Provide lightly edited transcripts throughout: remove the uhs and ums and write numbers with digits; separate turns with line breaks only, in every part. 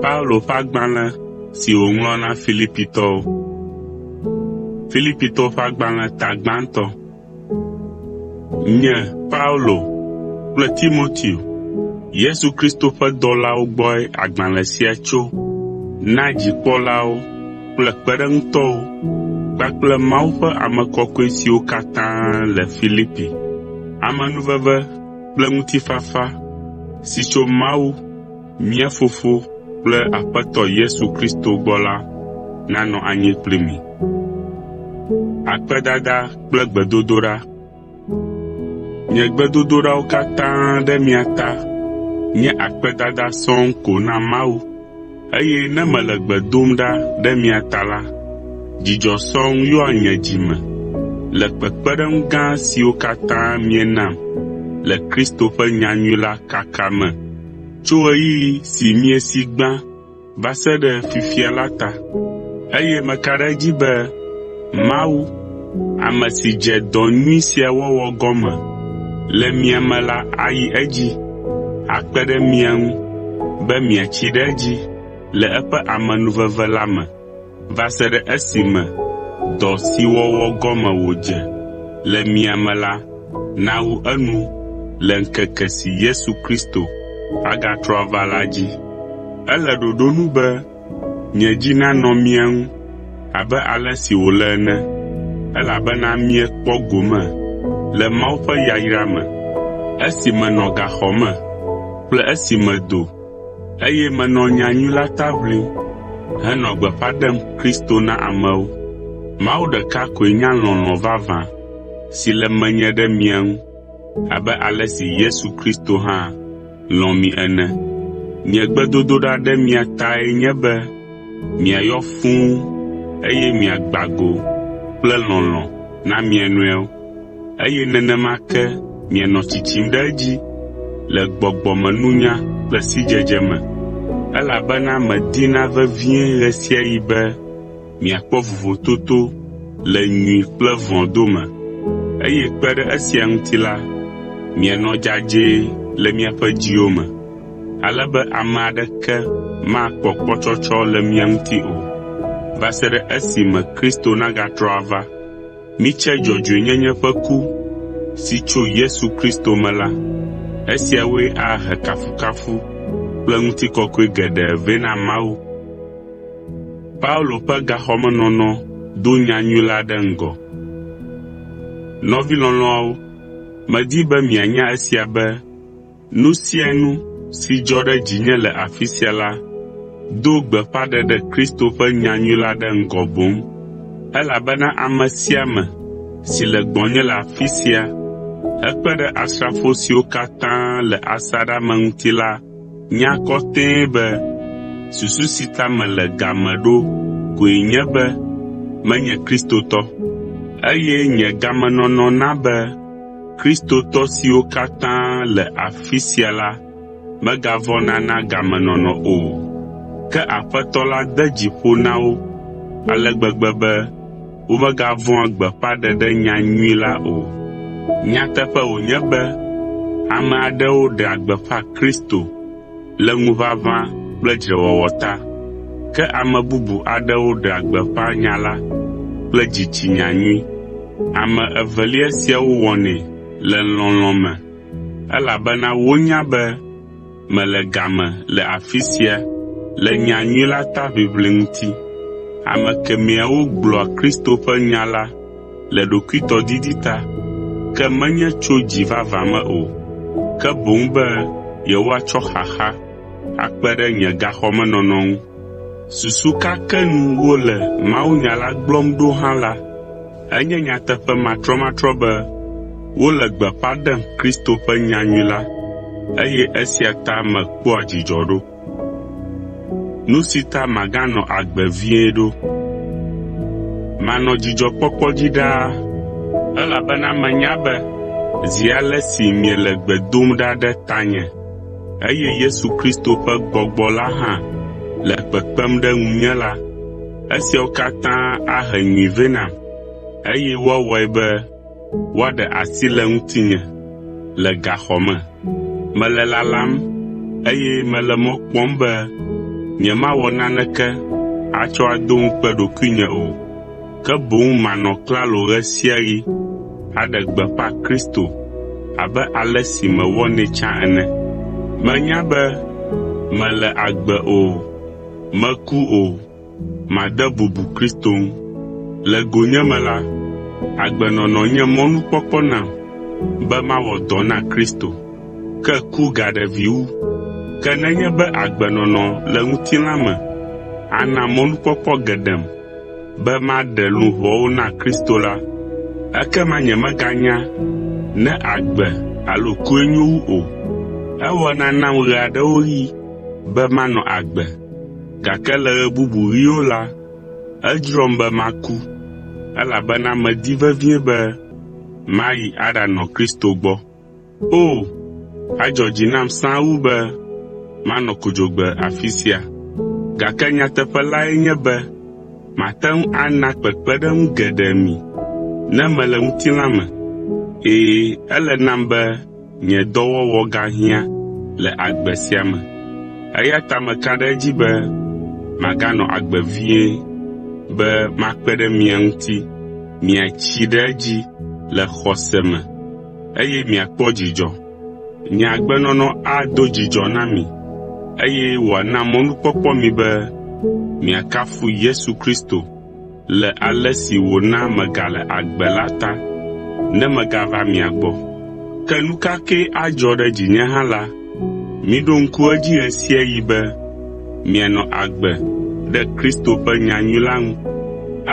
Paulo ƒe agbalẽ si wòŋlɔ na Filipitɔwo. Filipitɔwo ƒe agbalẽ ta gbãtɔ. Nye, Paulo kple Timoteo, Yesu Kristo ƒe dɔlawo gbɔe agbalẽ sia tso na dzikpɔlawo kple kpeɖeŋutɔwo kpakple Mawu ƒe ame kɔkɔe siwo katã le Filipi. Amenuveve kple ŋutifafa si tso Mawu, mía Fofo kple Aƒetɔ Yesu Kristo gbɔ la nanɔ anyi kpli mi. Nye gbedodoɖawo katã ɖe mia ta nye akpedada sɔŋ ko na Mawu, eye ne mele gbe dom ɖa ɖe mia ta la, dzidzɔ sɔŋ yɔa nye dzi me le kpekpeɖeŋu gã siwo katã mienam le Kristo ƒe nyanyui la kaka me tso ɣeyiɣi si miesi gbã va se ɖe fifia la ta. Eye meka ɖe edzi be Mawu, ame si dze dɔ nyui sia wɔwɔ gɔme le mia me la ayi edzi akpe ɖe mia ŋu be miatsi ɖe edzi le eƒe amenuveve la me va se ɖe esime dɔ si wɔwɔ gɔme wòdze le mia me la nawu enu le ŋkeke si Yesu Kristo agatrɔ ava la dzi. Ele ɖoɖo nu be nye dzi nanɔ mia ŋu abe ale si wòle ene, elabena miekpɔ gome le Mawu ƒe yayra me esi menɔ gaxɔ me kple esi medo, eye menɔ nyanyui la ta ʋlim henɔ gbeƒã ɖem Kristo na amewo. Mawu ɖeka koe nya lɔlɔ̃ vavã si le menye ɖe mia ŋu abe ale si Yesu Kristo hã lɔ̃ mi ene. Nye gbedodoɖa ɖe mia tae nye be miayɔ fũu eye miagbã go kple lɔlɔ̃ na mia nɔewo, eye nenema ke mianɔ tsitsim ɖe edzi le gbɔgbɔmenunya kple sidzedze me. Elabena medina vevie ɣe sia ɣi be miakpɔ vovototo le nyui kple vɔ̃ dome, eye kpe ɖe esia ŋuti la, mianɔ dzadzɛe le miaƒe dziwo me, ale be ame aɖeke makpɔ kpɔtsɔtsɔ le mia ŋuti o, va se ɖe esime Kristo nagatrɔ ava. Mitse dzɔdzɔenyenye ƒe ku si tso Yesu Kristo me la. Esiawoe ahe kafukafu kple ŋutikɔkɔe geɖe vɛ na Mawu. Paulo ƒe gaxɔmenɔnɔ do nyanyui la ɖe ŋgɔ. Nɔvi lɔlɔ̃awo, medi be mianya esia be nu sia nu si dzɔ ɖe dzinye le afi sia la do gbeƒãɖeɖe Kristo ƒe nyanyui la ɖe ŋgɔ boŋ. Elabena ame sia ame si le gbɔnye le afi sia hekpe ɖe asrafo siwo katã le asaɖa me ŋuti la nya kɔtɛe be susu si ta mele ga me ɖo koe nye be menye kristotɔ, eye nye gamenɔnɔ na be kristotɔ siwo katã le afi sia la megavɔ̃na na gamenɔnɔ o, ke Aƒetɔ la de dzi ƒo na wo ale gbegbe be womegavɔ̃a gbeƒãɖeɖe nyanyui la o. Nyateƒe wònye be ame aɖewo ɖea gbeƒã Kristo le ŋuʋaʋã kple dzrewɔwɔ ta, ke ame bubu aɖewo ɖea gbeƒã nya la kple dzitsinya nyui. Ame evelia siawo wɔnɛ le lɔlɔ̃ me, elabena wonya be mele ga me le afi sia le nyanyui la ta ʋiʋli ŋuti. Ame kemɛawo gblɔa Kristo ƒe nya la le ɖokuitɔdidi ta, ke menye tso dzi vavã me o, ke boŋ be yewoatsɔ xaxa akpe ɖe nye gaxɔmenɔnɔ ŋu. Susu ka ke nu wole mawunya la gblɔm ɖo hã la, enye nyateƒe matrɔmatrɔ be wole gbeƒã ɖem Kristo ƒe nyanyui la, eye esia ta mekpɔa dzidzɔ ɖo. Nu si ta maganɔ agbe vie ɖo. Manɔ dzidzɔkpɔkpɔ dzi ɖaa, elabena menya be zi ale si miele gbe dom ɖa ɖe tanye, eye Yesu Kristo ƒe Gbɔgbɔ la hã le kpekpem ɖe ŋunye la, esiawo katã ahe nyui vɛ nam, eye woawɔe be woaɖe asi le ŋutinye le gaxɔ me. Mele lalam, eye mele mɔ kpɔm be Nyemawɔ naneke atsɔ ado ŋukpe ɖokuinye o, ke boŋ manɔ klalo ɣe sia ɣi aɖe gbeƒã Kristo abe ale si mewɔnɛ tsã ene. Menya be mele agbe o, meku o, made bubu Kristo ŋu. Le gonyeme la, agbenɔnɔ nye mɔnukpɔkpɔ nam be mawɔ dɔ na Kristo, ke ku gaɖe vi wu. Ke nenye be agbenɔnɔ le ŋutilã me ana mɔnukpɔkpɔ geɖem be maɖe luʋɔwo na Kristo la, ekema nyemeganya ne agbe alo kue nyo wu o. Ewɔna nam ɣe aɖewo ɣi be manɔ agbe, gake le ɣe bubu ɣiwo la, edzroam be maku, elabena medi vevie be mayi aɖanɔ Kristo gbɔ. O! Adzɔ dzi nam sãa wu be manɔ kodzogbe afi sia, gake nyateƒe lae nye be mate ŋu ana kpekpeɖeŋu geɖe mi ne mele ŋutilã me. Ɛ̃, ele nam be nye dɔwɔwɔ gahiã le agbe sia me, eya ta meka ɖe edzi be maganɔ agbe vie be makpe ɖe mia ŋuti miatsi ɖe edzi le xɔse me eye miakpɔ dzidzɔ. Nye agbenɔnɔ ado dzidzɔ na mi, eye wòana mɔnukpɔkpɔ mi be miakafu Yesu Kristo le ale si wòna megale agbe la ta ne megava mia gbɔ. Ke nu ka kee adzɔ ɖe dzinye hã la, miɖo ŋku edzi ɣe sia ɣi be mianɔ agbe ɖe Kristo ƒe nyanyui la ŋu,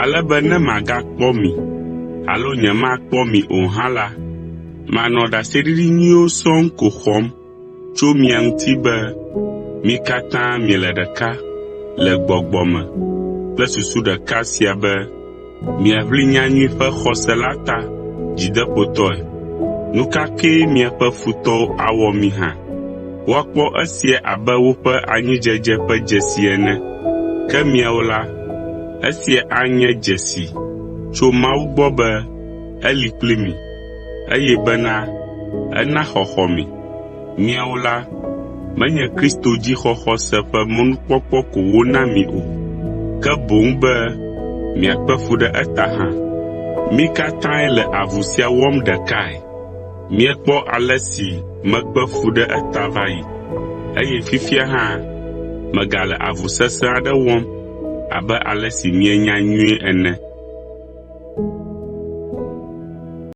ale be ne magakpɔ mi alo nyemakpɔ mi o hã la, manɔ ɖaseɖiɖi nyuiwo sɔŋ ko xɔm tso mia ŋuti be mi katã miele ɖeka le gbɔgbɔ me kple susu ɖeka sia be miaʋli nyanyui ƒe xɔse la ta dzideƒotɔe. Nu ka kee miaƒe futɔwo awɔ mi hã, woakpɔ esia abe woƒe anyidzedze ƒe dzesi ene. Ke miawo la, esia anye dzesi tso Mawu gbɔ be eli kpli mi, eye bena ena xɔxɔ mi. Miawo la, menye Kristo dzixɔxɔse ƒe mɔnukpɔkpɔ ko wona mi o, ke boŋ be miakpe fu ɖe eta hã. Mí katãe le avu sia wɔm ɖekae. Miekpɔ ale si mekpe fu ɖe eta va yi, eye fifia hã megale avu sesẽ aɖe wɔm abe ale si mienya nyuie ene.